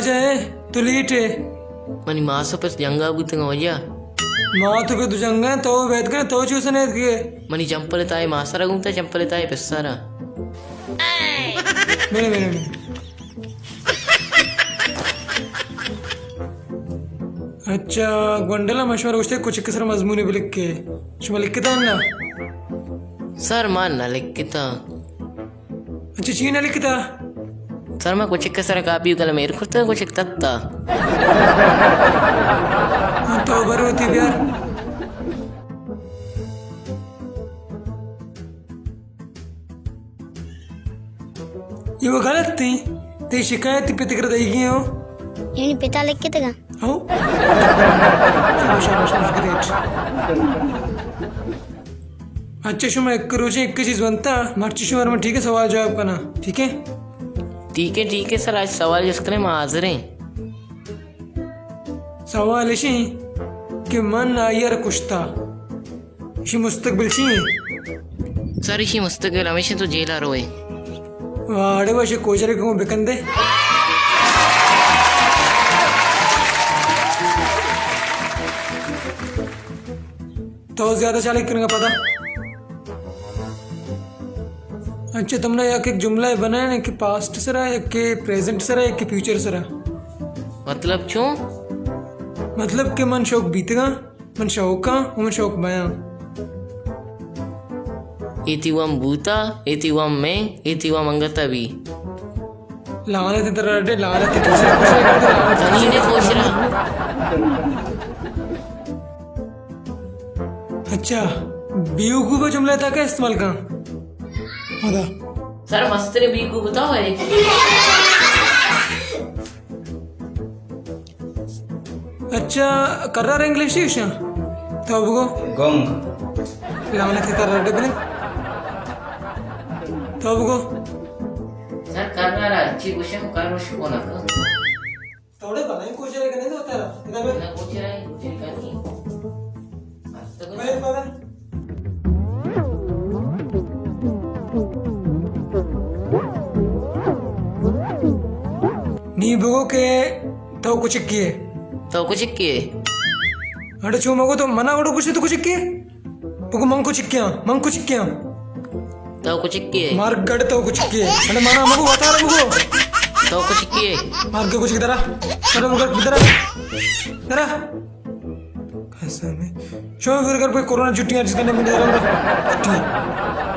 اے، تو لیٹ ئے۔ منی ماس ءُ پس جنگا بوتگاں واجہ۔ ما تو پہ تو جنگا، تو بیت کن، تو چو سنیت کے؟ منی چمپل تائے ماسرا گونتا، چمپل تائے پسارا۔ بلے، بلے، بلے۔ اچھا، گونڈلا مشورہ گوشتے کچک سر مضمون بلکے۔ شما لکھتا نا؟ سر، ما نہ لکھتا۔ اچھا، چی نہ لکھتا؟ سر، ما کچک سر کاپی قلم ایر کرتا، کچک تتا۔ تو بروتی بیار۔ یہ وہ غلط تھی۔ تی شکایت پتکر دئی گی ہو۔ یعنی پتا لکھتگا؟ ہو۔ شاباش، شاباش، شاباش، گریٹ۔ اچھا، شما ایک روچے ایک چیز بنتا، مرچی شما من ٹھیک ہے سوال جواب کنا، ٹھیک ہے؟ ٹھیک ہے، ٹھیک ہے سر، آج سوال جس کریں ما حاضر ہیں۔ سوال اشی کہ من آئی ءَ را کشتا، اشی مستقبل چی انت؟ سر، اشی مستقبل ہمیش انت تو جیل ءَ روئے۔ واڑے وش کوچرے کو بکندے۔ تو زیادہ چالیک کرنے کا پتا۔ اچھا، تم نے یک، یک جملہ بنائے نا کہ پاسٹ سرا، یک کہ پریزنٹ سرا، یک کہ فیوچر سرا۔ مطلب چون؟ مطلب کہ من شوق بیتگاں، من شوقاں، من شوق بیاں۔ ایتی وام بوتا، ایتی وام میں، ایتی وام انگتا بی۔ لعنت ترا رڈے، لعنت ترا رڈے، لعنت ترا رڈے۔ تنی نے کوشرا۔ اچھا، بیوقوف جملہ تا کیا استعمال کن؟ ہدا۔ سر، مستر بیوقوف بتاؤ ہے۔ اچھا، کرار انگلش ایشا؟ تو بگو۔ گنگ۔ لعنت ترا رڈے بلے۔ تو بگو۔ سر، کرار اچھی گوشم، کار شکو نہ کن۔ توڑے بلائیں کوچرے کنے دو ترا۔ ادا بے۔ نہ کوچرے، کوچرے کنی۔ بے پدا۔ نی بگو کہ تو کچکی ئے۔ تو کچکی ئے۔ اڑے چو مگو تو منا اڑو کچھ تو کچکی ئے۔ بگو من کچکیاں، من کچکیاں۔ تو کچکی ئے۔ مار گڑ تو کچکی ئے۔ اڑے منا مگو وتارا بگو۔ تو کچکی ئے۔ مار گڑ کچک درا۔ درا بگو درا۔ درا۔ قسم ہے۔ شما پھر کر کوئی کورونا چھٹیاں جس کا نام درا۔ چھٹیاں۔